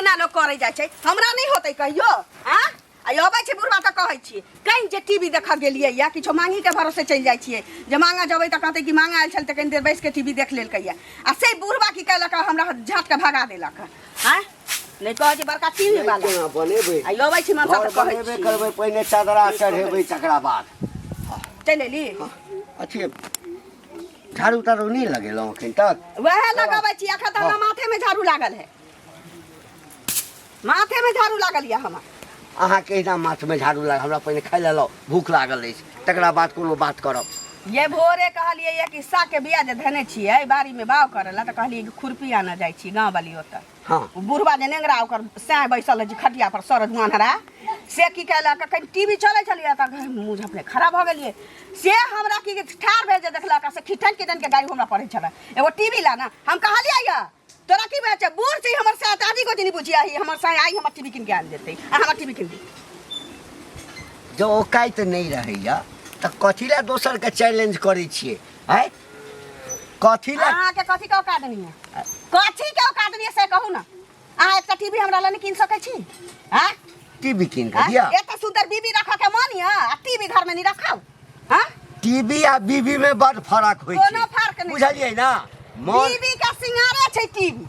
एना लोक करै जाइ छै हमरा नहि होतै कहियो आँ आ अबै छै बुढ़बा तऽ कहै छियै कहीं जे टीवी देखऽ गेलियै या किछो मांगीके भरोसे चलि जाइ छियै जे मांगऽ जेबै तऽ कहतै कि मांगा आयल छल तऽ कनि देर बैस के टीवी देख लेलकै या आ से बुढ़बा की केलक हमरा झाँट के भगा देलक आँय नहि कहै छै बड़का टीवी वाला केना बनेबै आ अबै छी मनसा घर तऽ कहै बनेबे छी करबै पहिने चदरा चढ़ेबै तकरा बाद चलि एली अथी झाड़ू ताड़ू नहि लगेलहुँ एखन तक वएह लगबै छी एखन तऽ हमरा माथेमे झाड़ू लागल है माथेमे झाड़ू लागल यऽ हमर अहाँके एहिना माथमे झाड़ू लागल हमरा पहिने खाइ लए लाउ भूख लागल अछि तकरा बाद कोनो बात करब ये भोरे कहलियै ये कि सागके बिया जे धेने छियै बाड़ीमे बाउ करै लए तऽ कहलियै कि खुरपी आनऽ जाइ छी गाँववाली ओतऽ हँ ओ बुढ़बा जे नेंगरा ओकर सैं बैसल रहै छै खटिया पर सरद मान्हरा से की केलक कनि टीवी चलै छलियै तऽ मुँह झपने खड़ा भऽ गेलियै से हमरा की ठाढ़ भेल जे देखलक से खिटन खिटन के गाड़ी हमरा पढ़ै छलै एगो टीवी ला ना हम कहलियै ये तोरा की बात छै बूढ़ छै हमर साथ आदि को नहीं बुझिया ही हमर साथ आई हमर टीवी किन के आन देतै आ हमर टीवी किन दे जँ औकाति नहि रहैया तऽ कथी लए दोसरके चैलेंज करै छियै आँय कथी लए अहाँ के कथी के औकात नहीं है कथी के औकात नहीं है से कहू ना अहाँ एकटा टीवी हमरा लए नहीं किन सकै छी हाँ टीवी कीन कऽ दिअ एते सुंदर बीबी रखऽ के मन यऽ आ टीवी घर में नहीं रखाउ हाँ टीवी आ बीबी में बड़ फरक होइ छै कोनो फर्क नहि। बुझलियै ना मन बीबी के सिंगारे छै टीवी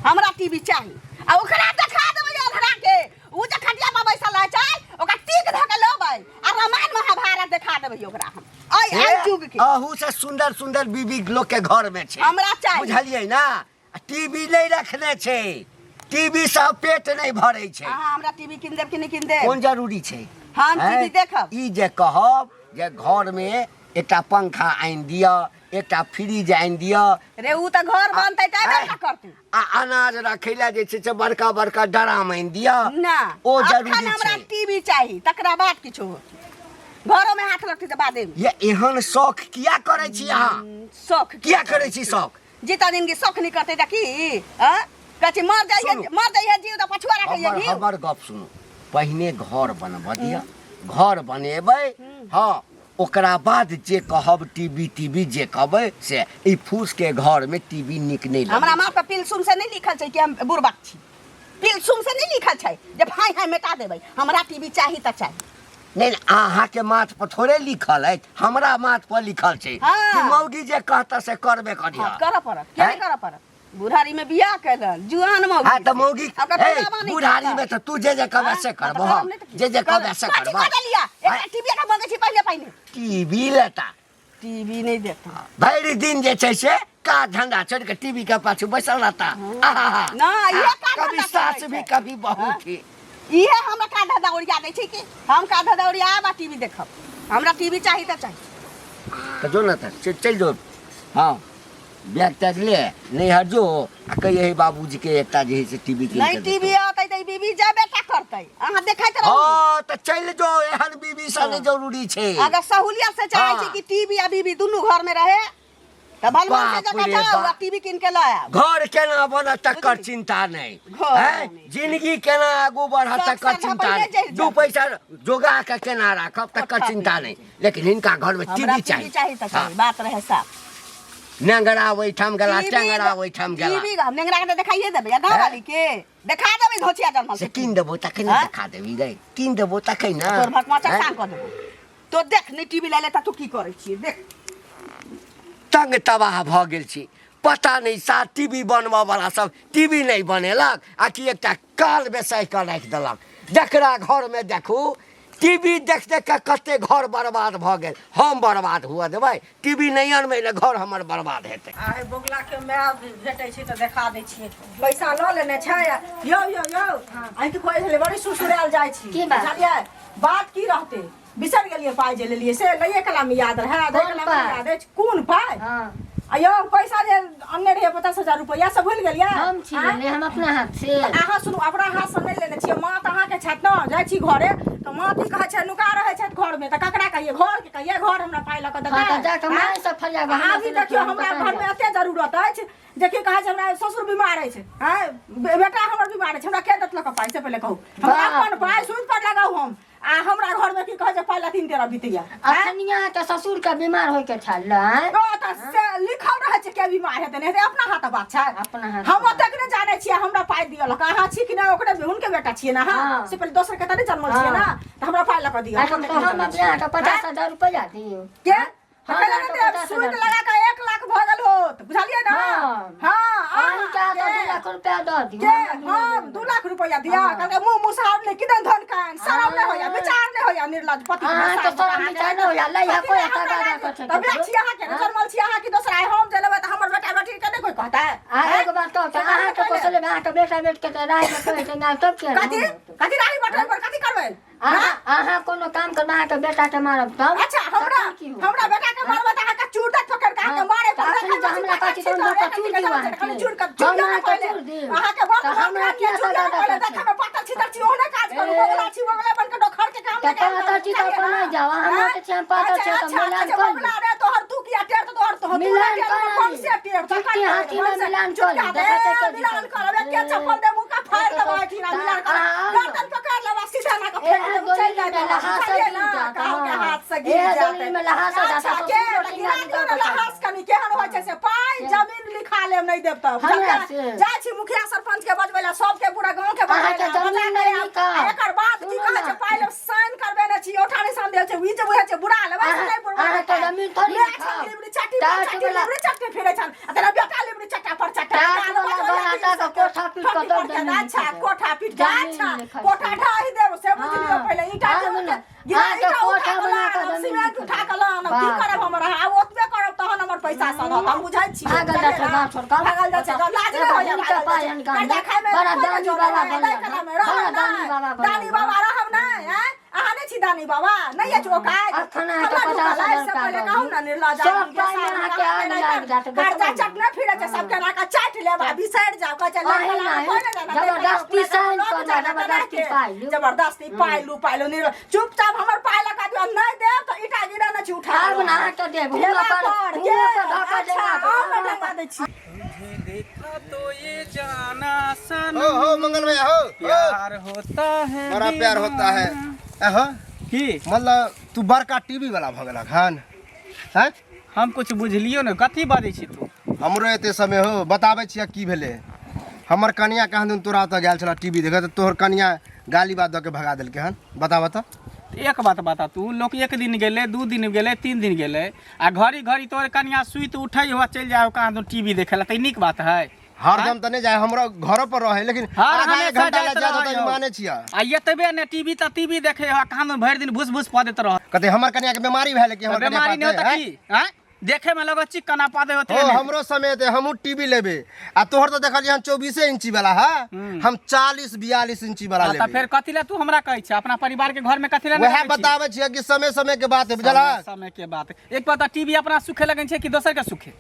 हमरा टीवी चाही आ ओकरा देखा देबै जे अन्हरा के उ जे खटिया पर बैसल रहै छै ओकरा टीक धऽ के लेबै आ रामायण महाभारत देखा देबै ओकरा हम एहि हे, एहि युग के अहू से सुंदर सुंदर बीबी लोक के घर में छै हमरा चाही। बुझलियै ना आ टीवी नहि रखने छै टीवी से पेट नहि भरै छै अहाँ हमरा टीवी कीन देब कि नहि कीन देब कोन जरूरी छै हम हैं? टीवी देखब। ई जे कहब जे घर में एकटा पंखा आनि दिअ एकटा फ्रिज आनि दिअ रे उ तऽ घर बनतै तै आँय। बेटा करतै आ अनाज रखै लए जे छै से बड़का बड़का ड्राम आनि दिअ ना ओ जरूरी अखन हमरा छै टीवी चाही तकरा बाद किछो होत घरो में हाथ रखती तऽ बादे में ये एहन शौख किया करै छी अहाँ शौख किया करै छी शौख जीता दिन की शौख नहीं करते तऽ की आँ? कहै छी मर जाइए सुनू। मर जाइए जीव तऽ पछुआ रखैए हमर घी हमर गप सुनू पहिने घर बनबऽ दिअ घर बनेबै हँ ओकरा बाद जे कहब टीवी टीवी जे कहबै से ई फूस के घर में टीवी नीक नहि लगै हमरा छै। माँ पर पिलसुम से नहीं लिखल छै कि हम बुड़बक छी पिलसुम से नहीं लिखल छै जे फाइ हाइ मेटा देबै हमरा टीवी चाही तऽ चाही नहि नहि, अहाँके माथ पर थोड़े लिखल अछि हमरा माथ पर लिखल छै हँ। कि मौगी जे कहता से करबे करिह हँ, करऽ पड़त किया नहि हैं? करऽ पड़त बुढ़ारी में बियाह केलक जुआन मौगी हाँ तऽ मौगी ओकर ए, बुढ़ाबा नहि बुढ़ारी करता। में तऽ तू जे जे कहबे से हाँ, करबो तऽ करब हम नहि तऽ की? जे जे कहबे से कथी करबो कऽ देलियै? एकटा टीवी के मंगै छी पहिले पहिले टीवी लेता टीवी नहि देता भरि दिन जे छै से काज धंधा छोड़ि के टीवी के पाछू बैसल रहता आहा ना, इहे काज कभी धंधा सास करै भी छै। कभी बहू हाँ। थी इहे हमरा का धंधा ओरिया दै छै कि हम का धंधा ओरियाब आ टीवी देखब हमरा टीवी चाही तऽ चाही तऽ जो ने तऽ चल चलि जो हँ बैग तैग ले नैहर जो आ कहिए बाबूजी के एकटा जे है से टीवी कीन नहीं के टीवी औतै तऽ ई बीबी जेबे टा करतै अहाँ देखैत रहू हँ तऽ चलि जो एहन बीबी से नहि जरूरी छै अगर सहूलियत से चाहै छी हाँ। कि टीवी आ बीबी दुनू घर में रहे तऽ भलमान से बाप जगह रे जाउ आ बाप। टीवी कीन के लऽ आयब घर केना बनत तकर बुझली? चिंता नहि घर हैं? नहि। जिंदगी केना आगू बढ़त सब तकर साझा चिंता पहिले नहि जरि दू जायत। पैसा जोगा के केना राखब तकर ओठा चिंता नहि। नहि लेकिन हिनका घर में हमरा टीवी टीवी चाही चाही तऽ हाँ। चाही बात रहे साफ नेंगरा ओहिठाम गेला टीवी टेंगरा ओहिठाम गेला टीवी हम नेंगरा के तऽ देखाइए देबै आ गाँव हैं? वाली के देखा देबै धोचिया जन्मल से कीन देबो तखन ने हैं? देखा देबी रे कीन देबो तखन ने तोर भकमा हैं? चक्कान कऽ देबो तो देख नहि टीवी लए लेता तू की करै छियै देख तंग तबाह भऽ गेल छी पता नहि सा टीवी बनबऽ वाला सब टीवी नहि बनेलक आ कि एकटा काल बेसाहि कऽ राखि देलक जकरा घरमे देखू टीवी देख देख कऽ कते घर बर्बाद भऽ गेल हम बर्बाद हुअ देबै टीवी नहि अनबै ने घर हमर बर्बाद हेतै आइ बगुला के माय भेटै छै तऽ देखा दै छियै पैसा लऽ लेने छै यौ यौ यौ आँखि खोलै छलै बड़ी सुरसुरायल जाइ छी की बात? बुझलियै बात की रहतै बिसरि गेलियै पाइ जे लेलियै से लैये कला मे याद रहै दै कोन कला मे पाइ? याद अछि कोन पाइ हाँ आ यौ पैसा जे अनने रहियै 50,000 रुपैआ से भूलि गेलियै हम छी आँय? लेने हम अपना हाथ से अहाँ सुनू अपना हाथसँ नहि लेने छियै माँ तऽ अहाँके छथि ने जाइ छी घरे तऽ माँ की कहै छै नुका रहै छथि घरमे तऽ ककरा कहियै घरके कहियै घर हमरा पाइ लऽ कऽ हाँ तऽ देतै जा कऽ माय से फरियाब हमरा अभी से नहि देखियौ हम हमरा पता घरमे एते जरूरत अछि जे की कहै छै हमरा ससुर बीमार अछि आँय बेटा हमर बीमार अछि हमरा के देत लऽ कऽ पाइ से पहिले कहू हमरा बाप अपन पाइ सूद पर लगाउ हम आ हमरा घर में की कहै छै पाइ लथिन तेरा बीतैया अखन अहाँके ससुर के बीमार होय के छल आँय? ओ तऽ से लिखल रहै छै के बीमार हेतै नहि हेतै अपना हाथ बात छै अपना हाथ हम ओतेक नहि जानै छियै हमरा पाइ दिअ अहाँ छी कि नहि ओकरे हुनके बेटा छियै ने अहाँ हाँ। से पहिले दोसर के तऽ नहि जन्मल छियै हाँ। ने तऽ हमरा पाइ लऽ कऽ दिअ अखन तऽ हम अपने अहाँके 50,000 रुपैआ दियौ के हाँ, पहिले अहाँके नहि देब, 50,000 सूद लगा कऽ 1 लाख भऽ गेल होत बुझलियै ने हाँ। हाँ अहाँके अहाँ तऽ 2 लाख रुपैआ दऽ दियौ के हमरा हम 2 लाख रुपया दिया कहलकै मुँह मुसहार नहि किदन धन कान शरम नहि होइया विचार नहि होइया निर्लज पति अहाँके शरम विचार नहि होइया, लै है कोइ एतऽ गाड़ा कऽ छै तब छी अहाँके ने जन्मल छी अहाँ की दोसर आइ हम जे लेबै तऽ हमर बेटा बेटी के नहि कोइ कहतै आ एगो बात कहू तऽ अहाँके पोसले अहाँके बेटा बेटी के तऽ राय में कहै छै ना तब के कथी कथी राही बटबै पर कथी करबै अहाँ अहाँ कोनो काम करबै अहाँके बेटा के मारब तब अच्छा हमरा तखन की होत? हमरा बेटा के मारबै तऽ अहाँके चूर दे पकड़ के अहाँके मारे तऽ अखन जे हमरा कहै छी तऽ हम दऽ कऽ चूर दियौ अहाँके। चूर के हम चूर अहाँके चूर दियौ। अहाँके बाप तऽ हमरा किया चूर सजा पहिले दऽ देखै में पातल छितर छी ओहने काज करू ए। बगला छी बगला बन के डोखर के काम तऽ पातर छी तऽ अपन नहि जाउ, अहाँ मोट छी, हम पातर छी, तऽ मिलान अच्छा कऽ लिअ। बगला रे तोहर तू किया टेर तऽ तोहर तोहर मिलान कऽ कम ली। से टेर तऽ चुटकी हाथी में मिलान कऽ ली, देखै छै के मिलान जीतत। करब एके चप्पल देबू का फाड़ देबो एहिठिना मिलान करब अहाँ आउ। गर्दन पकड़ लेब आ सीधा ना के ए, फेंक देबू चलि डोली जायत में लहास बुझलियै गिर ना जात, कहल के हाँ। हाथ से गिर ए, जात डोली में लहास जात, अच्छा ससुर के रोटी गिरा ना दियौ ने निकल लहास कनी केहन होइ छै से पाइ जमीन लिखा लेब नहि देब तब हमरा से। जाइ छी मुखिया सरपंच के बजबै लए सबके पूरा गाँव के बजबै अहाँके लए जमीन बजा नहि के लिखल। आब। एकर बाद की सुनू कहै छै ने। पाइ लेब साइन करबेने छी औठा निशान देल छै ई जे बुझै छै बुरा लेबै से अहाँ- नहि बुरा अहाँके जमीन थोड़ी लिखल। लिबरी चट्टी पर टाट चट्टी वाला- लिबरी चट्टी फिरै छन आ तेरा बेटा लिबरी चट्टा पर चट्टा टाट वाला बराटा के कोठा पीट कऽ ठोकी दऽ पर के जमीन अच्छा लिखल। कोठा पीट के जमीन अच्छा लिखल कोठा छै। ढाहि देब से बुझि लियौ हाँ। पहिले ईटा आब जोड़ के ने, गिरा अहाँके ईटा कोठा उठा कऽ बना कऽ लानब, जमीन सीमेंट लिखल उठा कऽ लानब की बाप करब हमर अहाँ आब ओतबे करब तहन हमर पैसा सधत हम बुझै छी भागल जाइ छै गाँव छोड़ कऽ। भागल जाइ छै गाँव लाज नहि होइया हिनका भागल पाइ जाइ छै। हन गाँव में। कर्जा खाइमे बड़ा कोइ दानी जोर बाबा नहि, बनल दै कलामे रहब बड़ा दानी नहि। बाबा बनल दानी बाबा रहब नहि आँय? अहाँ नहि छी दानी बाबा नहि अछि ओ काज अखन अहाँके हमरा 50,000 ढुकल अछि से रुपया पहिले दऽ कहू दियौ। ने निर्लज सब आदमी के पाइमे सामने अहाँके अहाँ आग नहि लागि जायत, कर्जा देखबै। चटने फिरै छै सबके ना कऽ चाटि लेब आ बिसरि जाउ कहै छै अहीं लड़का नहि, कोइ नहि जाना, जबरदस्ती देखै साइन लोक करना, जाना, जबरदस्ती तेनाहिते। पाइ लिउ। जबरदस्ती पाइ लू पाइ लू निर्लज चुपचाप हमर पाइ लगा दियौ नहि देब तऽ ईटा गिरा नहि छी उठा आब ने अहाँके देब ढेला हुआँ पर पर हुआँ पर धऽ कऽ अच्छा देना आउ ने ढंगा दै छी तुझे देखा तो ये जाना सनम हो हो मंगल भैया हो हो प्यार होता है बड़ा प्यार होता है दीवाना। अहो की मतलब तू बड़का टीवी वाला भऽ गेलक हन हैं हम कुछ बुझलियो ने कथी बाजै छी तू हमरो एते समय हो बताबै छियै की भेलै हमर कनिया कहाँ दिन तोरा ओतऽ गेल छला टीवी देखऽ तऽ तोहर कनिया गाली बात दऽ के भगा देलकै हन बताबऽ तऽ एक बात बता तू लोक एक दिन गेलै 2 दिन गेलै 3 दिन गेलै आ घड़ी घड़ी तोहर कनिया सुति उठै हुआ चलि जाइ हो कहाँ दून टीवी देखै ला तऽ ई नीक बात है हरदम तऽ नहि जाइ हमरो घरो पर रहै लेकिन हर आधा एक हमेशा घंटा ला जाइत जाइत रहै तऽ हो। मानै छियै आ एतबे ने टीवी तऽ टीवी देखै हो कहाँ दून भरि दिन भूस भूस पऽ दैत रह कहते हमर कनिया के बीमारी भेलै कि हमर कनिया बीमारी नहि पाते होता हैं? की आँय देखे में लगत चिकना पादे होते हो हमरो समय ते हमहूँ टीवी लेबे आ तोहर तऽ देखलियै हन 24 इंची वाला है हम 40 42 इंची वाला तऽ लेबे फेर कथी ला तू हमरा कहै छै अपना परिवार के घर में कथी ला नहि वएह रखै छी? बताबै छियै कि समय समय के बात है बुझलक समय समय के बात एक बात टीवी अपना सुखे लगन छै कि दोसर के सुखे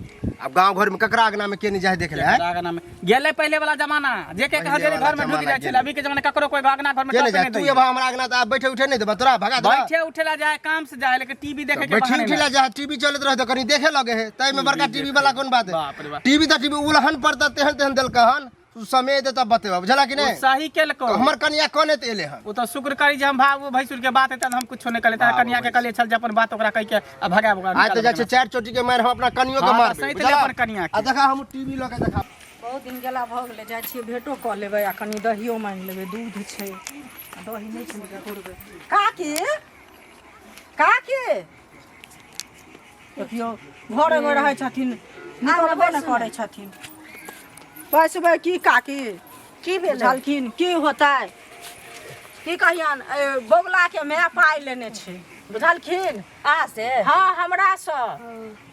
अब गांव घर में ककरा अंगना में के नहीं जाए देख ले हैं? अंगना में गेलै पहिले वाला जमाना जे के पहिले हजेरी वाला घर में ढुक जमाना जाइ छलै गेलै। अभी के जमाना ककरो कोई अंगना घर में के नहीं टप जाए नहीं तू दैए अब हमरा अंगना तऽ आब बैठे उठे नहीं देबा तोरा भगा देबा बैठे उठे ला जाए काम से जाए लेकिन टीवी देखे के बैठी बहाने उठी ला जाए टीवी चलत रहे तऽ कनी देखे लगे है ताहि में बड़का टीवी वाला कोन बात है बाप रे बाप। टीवी तऽ टीवी उलहन पर तऽ तेहन तेहन देलकै हन तू समय दे तब बतेबा बुझला कि ओ नहीं सही केलको हमर कनिया कोने ते एले हन ओ तऽ शुक्र करी जे हम भाव भैंसुर के बात हेतै तऽ हम कुछो नहि कहलियै तारा कनिया के कहलियै छल जे अपन बात ओकरा कहि के आ भगा ओकरा आइ तऽ निकाल जाइ छै चारि चोटी के मारि हम अपना कनियो के हाँ, तऽ मारबै सैत ले बुझला? अपन कनिया के। आ देखा हम टीवी लऽ के देखा बहुत दिन गेला भऽ गेलै जाइ छियै भेंटो कऽ लेबै आ कनि दहियो माँगि लेबै दूध छै आ दही नहि छै तऽ घोरबै काकी काकी देखियौ घरेमे रहै छथिन निकलबो नहि करै छथिन बैसबै की काकी की भेलै बुझलखिन की होतै की कहियन ए, बौगलाके माय पाइ लेने छै बुझलखिन आ से हँ हमरासँ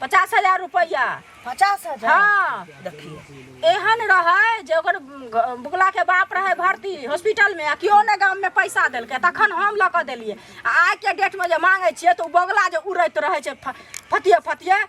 50,000 रुपैआ 50,000 हँ देखियौ एहन रहै जे ओकर बुगलाके बाप रहै भर्ती हॉस्पिटलमे आ केओ नहि गाममे पैसा देलकै तखन हम लऽ कऽ देलियै आ आइके डेटमे जे मांगै छियै तऽ ओ बगला जे उड़ैत रहै छै फतिये फतिये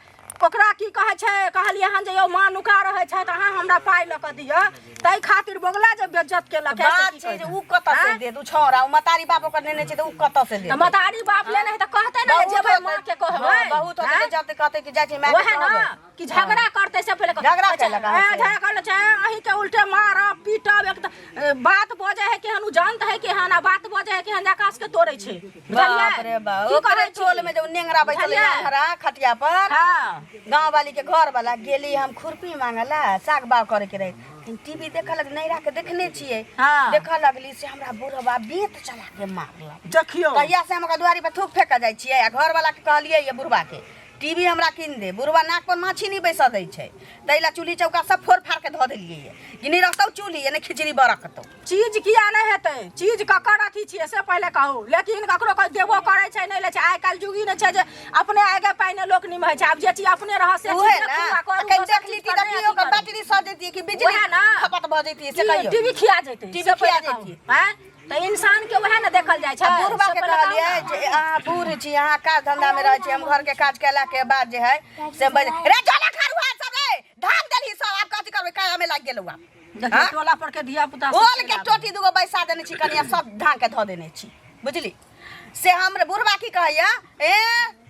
ओकरा की कहै छै कहलियै हन जे यौ माँ नुका रहै छै तऽ अहाँ हमरा पाइ लऽ कऽ दिअ ताहि खातिर बगला जे बेज्जत केलक बात छै जे उ कतऽ से देत उ छौड़ा उ मतारी बाप ओकर नेने छै तऽ उ कतऽ से देत तऽ मतारी बाप लेने है तऽ कहतै ने जे जेबै माँ के कहबै हाँ, बहुत होतै आँय? जते कहतै कि जाइ छी माय के वएह कहबै। ने कि झगड़ा करते से पहिले झगड़ा केलक अहाँ से। झगड़ा करले छै अहीं के उल्टे मारब पीटब एक तऽ बात बजै है केहन उ जानत है केहन आ बात बजै है केहन आकाश के तोड़ै छै बाप रे बाप की ओकरे कहै छी? टोल में जब नेंगरा बैठल बुझलियै? हरा खटिया पर हाँ गाँव वाली के घर वाला गेली हम खुरपी मांगला साग बाग करे के रहे टीवी देखऽ लग नैरा के देखने छियै हाँ। देखऽ लगली से हमरा बुढ़वा बेत चला के मारलक देखियौ तहिया से हम ओकरा दुआरी पर थूक फेंक जाइ छियै आ घर वाला के कहलियै ये बुढ़वा के टीवी हमरा कीन दे बुढ़वा नाक पर माछी नहि बैसऽ दै छै ताहि लए चूल्ही चौका सब फोड़ फाड़ के धऽ देलियै ये कि नहि रहतौ चूल्ही नहि खिचड़ी बरकतौ चीज किया नहि हेतै चीज ककर अथी छियै से पहिले कहू लेकिन ककरो कोइ देबो करै छै नहि लै छै आइ काल्हि जुगी नहि छै जे अपने आगे पाइने लोक निमहै छै आब जे चीज अपने रहत से उहे चीज ना देखू आ करू, कहीं दोसर देख चीज लीती पर तऽ नहि की अथी ओकर करू। बैटरी सऽ जैती कि बिजली उएह ना। खपत भऽ जैती से कहियौ टीवी खिया जेतै टीवी से खिया पहिले कहू। जैती। आँय? तऽ इंसान के उएह ने देखल जाइ छै आ बुढ़बा से के पहिले कहू कहलियै ने। जे अहाँ बूढ़ छी अहाँ काज धंधा में रहै छी हम घर के काज केला के बाद जे है से बज रे चला खरुआ सब रे धान देलही सब आब कथी करबै काज में लागि गेलौ आब देखियौ हाँ? टोला पर के धिया पुता सब ओल के चलि आबै। टोटी दूगो बैसा देने छी कनिया सब धान के धऽ देने छी बुझली से हमरे बुढ़बा की कहैया ए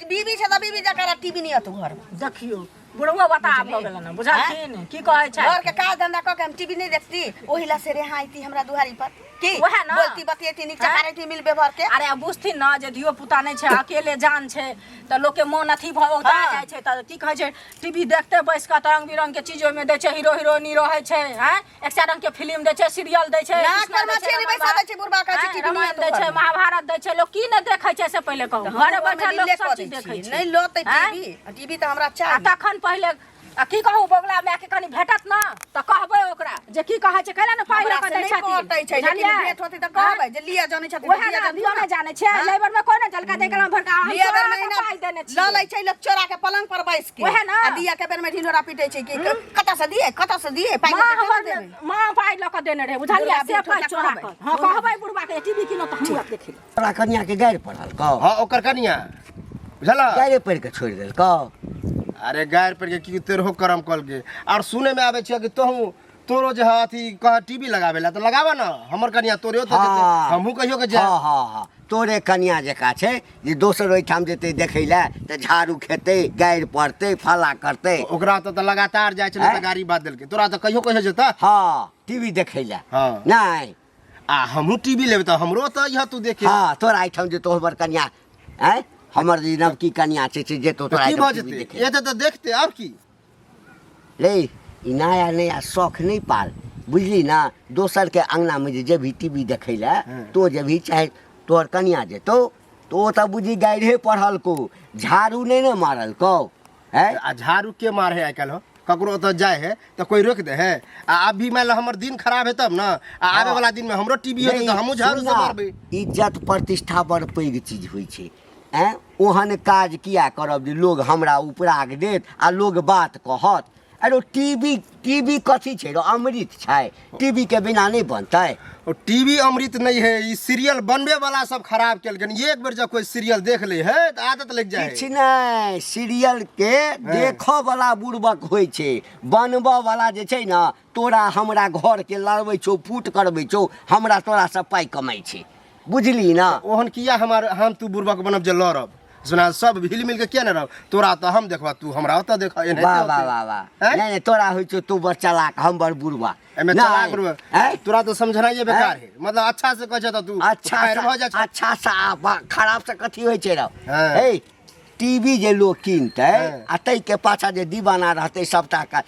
बीबी छै तऽ बीबी जकरा टीवी नहीं अतौ घरमे देखियौ बुढ़बो बता भऽ गेलन हँ, बुझलखिन की कहै छै घर के काज धंधा कऽ के हम टीवी नहीं देखती ओहि ला से रेहाइती हमरा दुआरी पर की ओएह ना। बोलती बतियेती नीक चकारैती मिल व्यवहार के अरे आब बुझथिन ने जे धियो पुता नहि छै अकेले जान छै तऽ लोकके मोन अथी भऽ औता हाँ। जाइ छै तऽ की कहै छै टीवी देखते बैस कऽ तऽ रंग बिरंग के चीज ओहिमे दै छै हीरो हीरोइनी रहै छै आँय एक सए रंग के फिल्म दै छै सीरियल दै छै नाक कृष्णा पर दै छै, मछली बैसा दै छै, बुढ़बा कहै छै, आँय, टीवी नहि रामायण एतौ दै छै घरमे। महाभारत दै छै लोक की नहि देखै छै से पहिले कहू घरे बैठल लोक सब चीज देखै छै नहीं लतै आँय? टीवी टीवी तऽ हमरा आ चाही तखन पहिले आ की कहू बगला माय के कनी भेटत ना तऽ कहबै ओकरा जे की कहै छै कैला ने पाइ लऽ हमरा कऽ से दै नहि छथिन कटै छै लेकिन बुझलियै? भेंट होतै तऽ कहबै जे लिअ जनै छथिन तऽ ओएह लिअ ना जानथुन दियो ना। नहि जानै छै हाँ? लेबर में कोइ नहि जलका दै कलम भरका हम लिअ चोरा बेर कऽ महीना पाइ देने लऽ छियै लै छै लोक चोरा के पलंग पर बैस के ओएह ना। आ दिया के बेर में ढिंढोरा पीटै छै कि कतऽ से दिए कतऽ से दिए पाइ माँ देतै हमर तब देबै। माँ पाइ लऽ कऽ देने रहै बुझलियै बुढ़बा से भेंट पाइ होतै चोरा कहबै। कऽ हँ कहबै बुढ़बा के टीवी किनो तऽ हमहूँ आब देखै तोरा कनिया के गारि पढ़ल कौ हाँ ओकर कनिया बुझल गारि पढ़ि के छोड़ि देलकौ अरे गारि पढ़ि के की तेरहो करम कल के और सुने में आवे छै कि तोहू तोरो जे है अथी कह टीवी लगावे ला तो लगावा ना हमर कनिया तोरे तो जेतै हाँ। हमहू कहियो के जाए हाँ हाँ हाँ तोरे कनिया जकाँ छै जे दोसर ओहिठाम जेतै देखै लए तऽ झाड़ू खेतै गारि पड़तै फला करतै ओकरा तो लगातार जाइ छलै तऽ आँय? गाड़ी बात देलकै तोरा तऽ कहियो कहियो जेतै हाँ टीवी देखै लए हाँ। नहि आ हमहूँ टीवी लेबै तऽ हमरो तऽ इह तू देखे हाँ तोरा एहिठाम जेतौ हमर कनिया आँय हमर जे नवकी कनिया छै से जेतौ तऽ तोरा की भऽ एहिठाम टीवी जेतै देखै एतै तऽ देखते आओर की रे ई नया नया शौख नहि पाल बुझली ना दोसरके अङ्गनामे जे जेबही टीवी देखै लए तो जेबही चाहे तोहर कनिया जेतौ तऽ ओ तऽ बुझी गारिहे पढ़लकौ झाड़ू नहि ने मारलकौ हैं आ झाड़ू के मारे आइ काल्हि हो ककरो ओतऽ जाइ है तऽ कोइ रोकि दे है आ अभी मान लो हमर दिन खराब है तब ना आ आबे वाला दिन में हमरो टीवी होतै तऽ हमहूँ झाड़ू से सुन ना, मारबै इज्जत प्रतिष्ठा बड़ पैघ चीज होइ छै ऐं ओहन काज किया करब जे लोग हमरा उपराग देत आ लोग बात कहत अरे टीवी टीवी कथी छै रो अमृत छै टीवी के बिना नहि बनतै ओ टीवी अमृत नहीं है ई सीरियल बनबे वाला सब खराब केलकन एक बेर जब कोई सीरियल देख ले है तऽ आदत लग जाए किछु नहि सीरियल के देखऽ वाला बुड़बक होइ छै बनबऽ वाला जे छै ने तोरा हमरा घर के लड़बै छौ फूट करबै छौ हमरा तोरासँ पाइ कमाइ छै बुझली ना ओहन किया हमार हम तू बुड़बक बनब जे लड़ब सुना सब हिल मिल के किया ने रहब तोरा तऽ हम देखबा तू हमरा ओतऽ देख एनाहिते वाह होतै। वाह वाह वाह हैं? नहीं नहीं तोरा होइ छौ तू बड़ चलाक हम बड़ बुढ़वा एमे नहीं, चलाक बुड़बक हैं? तोरा तऽ समझनाइए बेकार है मतलब अच्छा से कहै छै तऽ तू अच्छा फायर भऽ जाइ सा छै अच्छा सा खराब से कथी होइ छै रौ हाँ। हे टीवी जे लोग कीनतै हाँ। आ ताहिके पाछा जे दीवाना रहतै सबटा का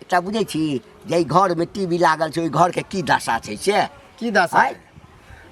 एकटा बुझै छी जाहि घरमे टीवी लागल छै ओहि घरके की दशा छै से की दशा आँय?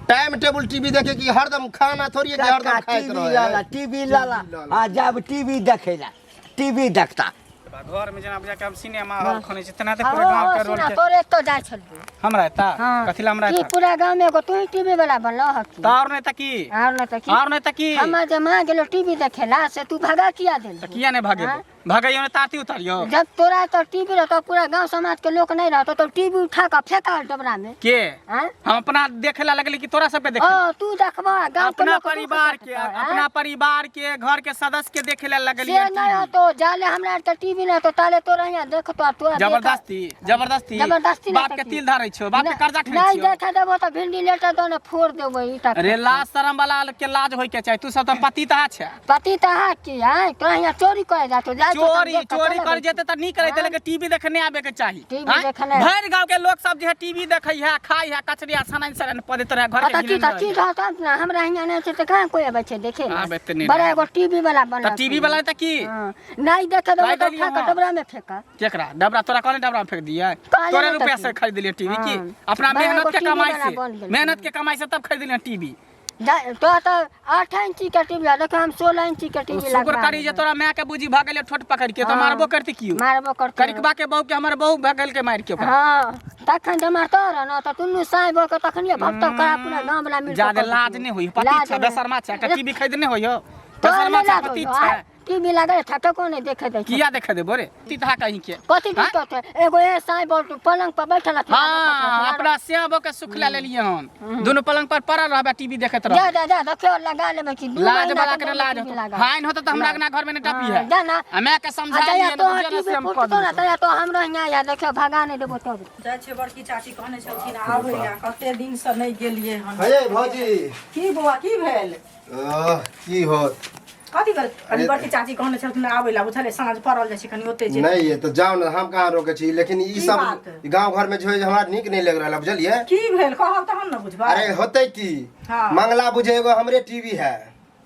टाइम टेबुल टीवी देखे कि हरदम खाना थोड़ी है कि हरदम खाइत टीवी रहे लाला टीवी लाला आ जब टीवी देखे ला टीवी देखता घर में जेना बुझा के हम सिनेमा हॉल खोले छी तेना तऽ हाँ, पूरा गाँव के रोड सुना के तोरे तो जाइ छलियै हमरा एता हाँ। कथी ला हमरा की एता पूरा गाँव में एगो तू ही टीवी वाला बनलो ह की तऽ और नहि तऽ की और नहि तऽ की और नहि तऽ की हमर जे माँ गेलो टीवी देखेला से तू भगा किया देल तऽ किया नहि भगेबो भगैयो ने ताती उतारियो जब तोरा तो टीवी रहतो पूरा गांव समाज के लोग नहीं रहतो तो टीवी उठा के फेंका डबरा में के हैं हम अपना देखे ला लगली कि तोरा सबके देखे ओ तू देखबा गांव के अपना लोग परिवार के अपना परिवार के घर के सदस्य के देखे ला लगली से नहीं होतो जाले हमरा तो टीवी नहीं तो ताले तोरा यहाँ देखतो आ तोरा देख- जबरदस्ती जबरदस्ती जबरदस्ती बाप नहीं के तो तिल धरै छौ बाप के कर्जा खाइ नहीं छियौ देखे देबो तो भिंडी लेटे दो ने फोड़ देबो ई तक अरे लाज शरम वाला के लाज होय के चाही तू सब तऽ पति तहा छै पति तो है की हैं तोरा यहाँ चोरी करे जातो जा छै तऽ चोरी देख कऽ चोरी चल कर अबै छी। जेते तऽ नीक रहते हाँ। लेकिन टीवी देखे नहि आबे के चाही टीवी आँय? देखे नहि। भरि गांव के लोग सब जे है टीवी देखै है खाइ है कचरिया सनाइन सनाइन पड़ैत रहे घर आ के तऽ की घिनैन तऽ की रहै है। रहत ने हमरा हियाँ नहि छै तऽ कहाँ कोइ अबै छै देखे लए? आब एते नहि बड़ा रहै। एगो टीवी वाला बनल तऽ टीवी वाला तऽ की हाँ। नहि देखे देबो कहि तऽ देलियै उठा कऽ हँ। डबरा में फेंका केकरा डबरा तोरा कहने डबरा में फेंक दिए कहले तोरे नहि रुपया तऽ से की। खरीद लिए टीवी की हाँ। अपना बड़ा मेहनत एगो के टीवी कमाई वाला से बन गेल। मेहनत के कमाई से तब खरीद लिए टीवी तो तऽ 8 इंची के टीवी है देखो हम 16 इंची के टीवी शुक्र लगवा करी जे लेबै। तोरा माय के बुझी भऽ गेलै ठोट पकड़ के तऽ हाँ। मारबो करती कियो मारबो करतै करिकबा के बहू के हमर बहू भऽ गेल के मारि के ओकरा हाँ तखन जे मारतो रह न तऽ दुनू साँय भऽ कऽ तखनिये भक्तब करा पूरा गाँव वाला मिल जादे लाज नहि होई पति छै बेशर्मा छै एकटा टीवी खरीदने होई हो बेशर्मा छै पति छै टीवी लागल छै को नहि देखे दै छै किया देखे देबो रे तीता कहीं के कथी दिक्कत है एगो ए साँय बोल पलंग पर बैठल हथिन हाँ अपना श्याम के सुख ले लेलिए हन दोनों पलंग पर पड़ल रहबे टीवी देखैत रह जा जा जा देखियो लगा लेबै कि दू लाज महीना वाला के के लाज टीवी होतो लगा। हाइन होतो त हमरा अंगना घर में नहीं टपी है जा ना आ मैं के समझा आ दिए जहिया ना तो बुझिए ना टीवी से हम कऽ फुटतो ना देबो। तहिया तो हमरो हियाँ या देखियो भगा नहि देबो तब जाइ छियै बड़की चाची कहने छलखिन आबै लए कते दिनसँ नहि गेलियै हन हे भौजी की बौआ की भेल ओह, की होत कथी भेल कनी बड़की चाची कहने छलखिन आबै लए बुझलियै साँझ पड़ल जाइ छै कनी ओते जे नहीं ये तो जाओ ना हम कहाँ रोके छी लेकिन ई की सब बात? गांव घर में जो है हमरा नीक नहीं लग रहा है बुझलिए की भेल कहब तहन ने बुझबै अरे होते की हाँ। मंगला बुझे एगो हमरे टीवी है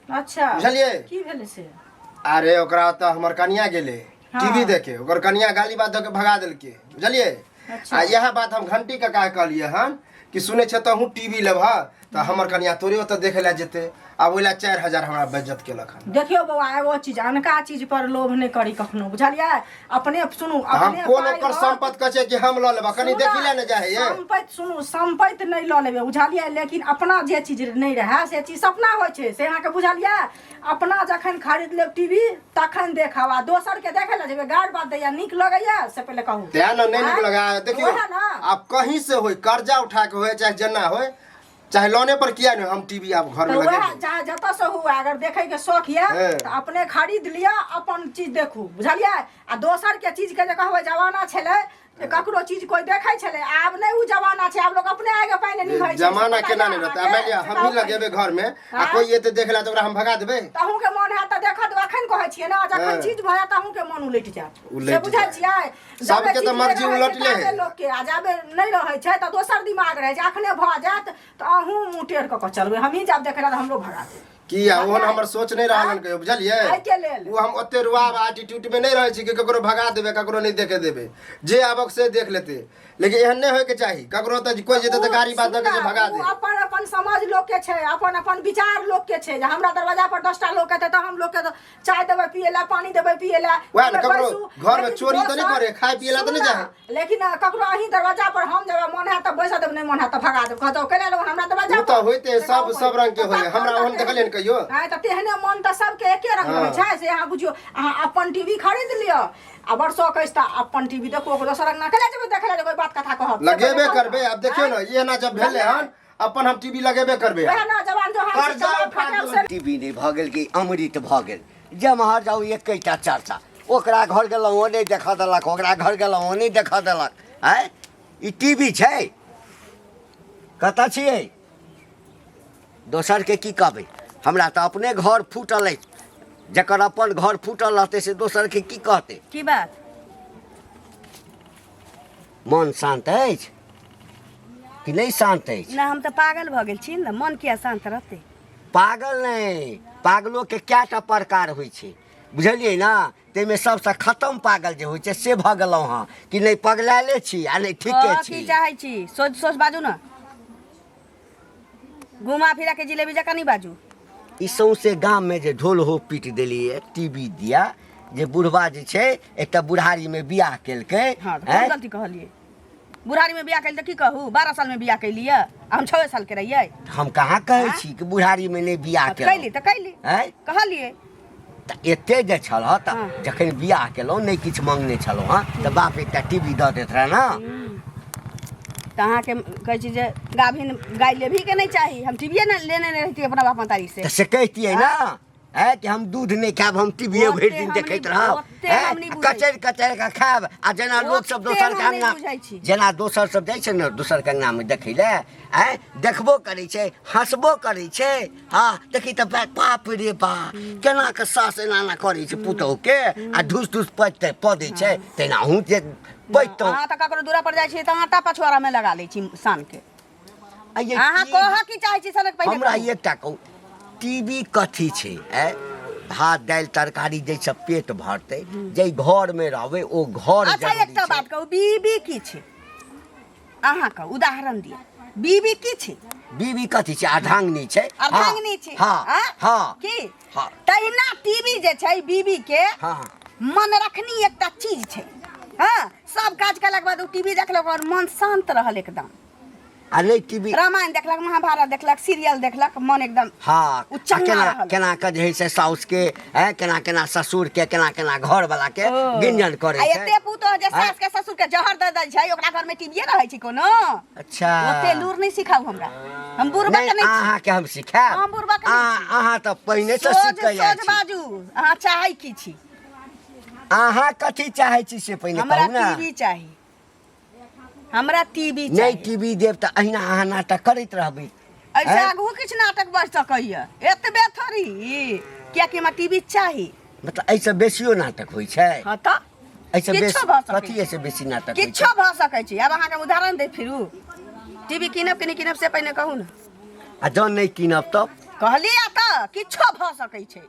अच्छा बुझलिए की भेलै से अरे ओकरा तऽ हमर कनिया गेलै हाँ। टीवी देखे ओकर कनिया गाली बात दऽ के भगा देलकै बुझलिए अच्छा। आ इएह बात हम घंटी काका के कहलियै हन कि सुनै छै तहूँ टीवी लेबह तऽ हमर कनिया तोरे ओतऽ देखै लए जेतै आ ओहि लए 4000 हमरा बेज्जत केलक हन देखियौ बौआ एगो चीज अनका चीज पर लोभ नहि करी कखनो बुझलियै अपने सुनू तऽ हम अपने कोन पाइ ओकर रहत- सम्पत कहै छै कि हम लऽ लेबह कनि सुनू देखी ने, लए ने जाइ हे सम्पति सुनू सम्पति नहि लऽ लेबै बुझलियै लेकिन अपना जे चीज नहि रहए से चीज सपना होइ छै से अहाँके बुझलियै अपना जखन खरीद लेब टीवी तखन देखब आ दोसर के देखे लए जेबै गारि बात दैया नीक लगैया से पहिले कहू तें ने नहि नीक आँय? लगा देखियौ वएह ने आब कहीं से होय कर्जा उठा के होय चाहे जेना होय चाहे लोने पर किया नहीं हम टीवी आब घर तऽ में वएह लगेबै चाहे जतऽ से हुए अगर देखै के शौक यऽ हँ। तऽ अपने खरीद लिअ अपन चीज देखू बुझलियै आ दोसर के चीज के जे कहबै जमाना छलै जे ककरो चीज कोइ देखै छलै आब नहि ओ जमाना छै आब लोक अपने आगे पानि निभै छै जमाना से केना पता नहीं यऽ रहतै मानि लिअ अहाँके? हमही लगेबै घर में आ आँय? कोई एते देख ला तऽ ओकरा हम भगा देबै तऽ अहूँके मन हैत तऽ देखत अखन कहै छियै ने जखन हँ। चीज भऽ जायत अहूँके मन उलटि जायत उलटि से बुझै जायत। छियै सबके जाबे तऽ चीज नहि मर्जी रहै छै उलटले ताबे है। लोकके आ जाबे नहि रहै छै तऽ दोसर दिमाग रहै छै अखने भऽ जायत तऽ अहूँ मुँह टेढ़ कऽ कऽ चलबै हमही जायब देखै लए तऽ हमरो भगा देब किया ओहन हमर सोच नहि रहल हन कहियो बुझलियै एहिके लेल। ओ हम ओते रुआब एटीट्यूड में नहि रहै छी कि ककरो भगा देबै ककरो नहि देखे देबै जे आबक से देख लेतै लेकिन एहन नहि होइके चाही ककरो तऽ कोइ जेतै तऽ गाड़ी बात दऽ के जे भगा ओ दे अपन अपन समझ लोक के छै अपन अपन विचार लोक के छै जे हमरा दरवाजा पर 10टा लोक एतै तऽ हम लोक के चाय देबै पिए लए पानी देबै पिए लए वएह ने, देबै ककरो बैसू। घरमे लेकिन चोरी तऽ नहि दोसर- करे, खाय पिए लए तऽ नहि सुनू जाइ। ने, लेकिन ककरो अहीं दरवाजा पर हम जेबै मन हैत तऽ बैसऽ देब नहि मन हैत तऽ भगा देब कहतौ केना लोग हमरा दरवाजा ओ तऽ पर? होइते से सब- कहू सब रंग के तऽ होइए। हमरा तखन ओहन तऽ देखलियनि कहियो? नहि तऽ तेहने मन तऽ सबके एके रंग रहै हँ। छै से अहाँ बुझियौ अहाँ अपन टीवी खरीद लिअ आ बड़ शौक अछि तऽ अपन टीवी देखू ओकर दोसर अंगना केना जेबै देखै लए जे कोइ बात कथा कहत से लगेबे पहिले कहू करबै ने। आब देखियौ ने एना जब भेलै हन अपन हम टीवी लगेबे करबै वएह ने जवान जो हाथ कर्जा उठा से टीवी नहि भऽ गेल कि अमृत भऽ गेल जेम्हर जाउ एकेटा चर्चा ओकरा घर गेलहुँ ओ नहि देखऽ देलक ओकरा घर गेलहुँ ओ नहि देखऽ देलक आँय ई टीवी छै कतऽ छियै दोसरके की कहबै हमरा तऽ अपने घर फूटल अछि जकर अपन घर फूटल रहतै से दोसरके की कहतै की बात मन शान्त अछि कि नहि शान्त अछि ना हम तऽ पागल भऽ गेल छी ने मन किया शान्त रहतै पागल नहि पागलोके कएटा प्रकार होइ छै बुझलियै ने ताहिमे सबसँ खतम पागल जे होइ छै से भऽ गेलहुँ हँ कि नहि पगलायले छी आ नहि ठीके कहऽ छी की चाहै छी सोच सोच बाजू ने घुमा फिरा के जिलेबी जकाँ नहि बाजू ई सौंसे गाममे जे ढोल हो पीट देलियै टीवी दिया जे बुढ़वा जे छै एकटा बुढ़ारीमे बियाह केलकै हँ तऽ कोन आँय? गलती कहलियै बुढ़ारीमे बियाह कैली तऽ की कहू 12 सालमे बियाह कैलियै आ हम 6 सालके रहियै हम कहाँ कहै छी कि बुढ़ारीमे नहि बियाह हँ, तऽ कैली केलहुँ तऽ कैली आँय कहलियै तऽ एते जे छल हँ तऽ हँ। जखन बियाह केलहुँ नहि किछु मङ्गने छलहुँ हँ तऽ बाप एकटा टीवी दऽ दैत रहए ने तऽ अहाँके कहै छी जे गाभिन गाय लेबही के नहि चाही हम टीवीए ने लेने नहि रहितियै अपना बाप महतारी से तऽ से कहितियै ने हैं कि हम दूध नहि खायब, हम टीवीए भरि ओते दिन हम देखैत नहि- रहब। ओते हैं? हम नहि बुझै कचरि कचरि कऽ खायब आ जेना लोक सब ओते दोसर के हम नहि अंगना बुझै छी। जेना दोसर सब जाइ छै ने दोसर के अंगनामे देखै लए, आँय देखबो करै छै हँसबो करै छै। हँ देखी तऽ बाप रे बा केना कऽ सास एना एना करै छै पुतोहुके आ ढूस ढूस पचतै पऽ दै छै, तेना अहूँ जे पचितहुँ। अहाँ तऽ ककरो दूरा पर जाइ छी तऽ आटा पछुआरा में लगा लै छी सान के। आ ये अहाँ टीवी कहऽ की चाहै छी सनक पहिने हमरा कहू। एकटा कहू, टीवी कथी छै? आँय भात दालि तरकारी जाहिसँ पेट भरतै, जाहि घरमे रहबै ओ घर अच्छा जरूरी एकटा छै। बात कहू, बीबी की छै? अहाँ कहू, उदाहरण दिअ, बीबी की छै? बीबी कथी छै? अर्धांगिनी छै। अर्धांगिनी छै। हँ आँ? हँ की हँ। तहिना टीवी जे छै बीबी के हँ मन रखनी एकटा चीज छै। हँ सब काज केलाके बाद ओ टीवी देखलक और मन शांत रहल एकदम। आ नहि टीवी रामायण देखलक, महाभारत देखलक, सीरियल देखलक, मन एकदम हँ ओ आ चंगा केना रहल। केना कऽ जे है से साउसके है, केना केना ससुरके, केना केना घरवला के गिंजन करै आ छै। एते पुतोह जे आँय? सास के ससुर के जहर दऽ दै छै, ओकरा घर में टीवीए रहै छै कोनो? अच्छा ओते लूर नहि सिखाउ हमरा, हम बुड़बक नहि नहि छी। अहाँके हम सिखायब? हम बुड़बक नहि छी। अहाँ तऽ पहिने से सोझ सीख कऽ आयल सोझ छी। बाजू, अहाँ चाहै की छी? अहाँ कथी चाहै छी से पहिने हमरा कहू ने। टीवी चाही, हमरा टीवी नहि चाही। टीवी देब तऽ अहिना अहाँ नाटक करैत रहबै। एहिसँ आँय? आगू किछु नाटक बढ़ि सकैए, एतबे थोड़ी, कियाकि हमरा टीवी चाही। मतलब एहिसँ बेसियो नाटक होइ छै? हँ तऽ एहिसँ किछो बेसी भऽ सकै कथी एहिसँ बेसी नाटक होइ छै? किछो भऽ सकै छै। आब अहाँके हम उदाहरण दै फिरू। टीवी कीनब कि नहि कीनब से पहिने कहू ने। आ जँ नहि कीनब तब? कहलियै तऽ किछो भऽ सकै छै।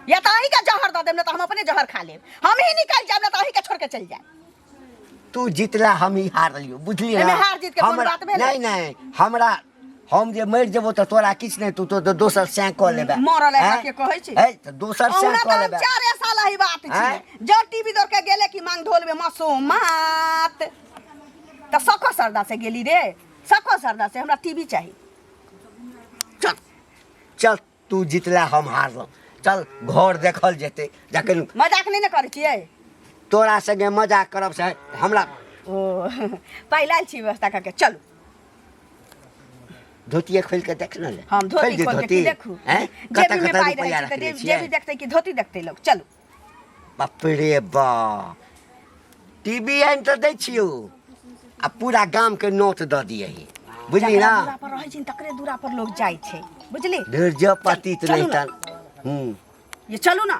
या तऽ अहीँके जहर दऽ देब, नहि तऽ हम अपने जहर खा लेब, हमही निकलि जायब, नहि तऽ अहीँके छोड़ि कऽ चलि जायब। तू जीतला हम ही हारलियो, बुझलियै एहिमे ना? हार जीत के कोन हमरा बात भेलै? नहि नहि, हमरा हम जे मरि जेबो तऽ तोरा किछु नहि, तू तो दोसर सैं कऽ लेबे। मरल एकरा आँय? के कहै छै? है तऽ दोसर सैं अहुना कऽ तऽ हम लेबे। चारे साल एहि बात छी। आँय? जँ टीवी दौड़ के गेले कि मांग धोलबे मसोमात तऽ सखो सरदा से गेली रे, सखो सरदा से हमरा टीवी चाही। चल चल, तू जीतला हम हारलहुँ, चल घर देखल जेतै जखन। मजाक नहि ने करै छियै? तोरा संगे मजाक करब से हमरा ओ पाइ लायल छी व्यवस्था करके, चलू। धोतिए खोलि कऽ देख ने ले। हम खोलि धोती दे खोल के की धोती। देखू? हैं? कतऽ जेबी में कतऽ पाइ रुपैआ रहै छै तऽ रखने जेबी छियै? देखतै कि धोती देखतै लोक? चलू। बाप रे बा, टीवी आनि तऽ दै छियौ आ पूरा गामके नोत दऽ दियही, बुझली जकरा ना? दूरा पर रहै छै तकरे दूरा पर लोग जाइ छै, बुझली? धीरज पतित चलू नहि ना। तन हूँ ये चलू ना।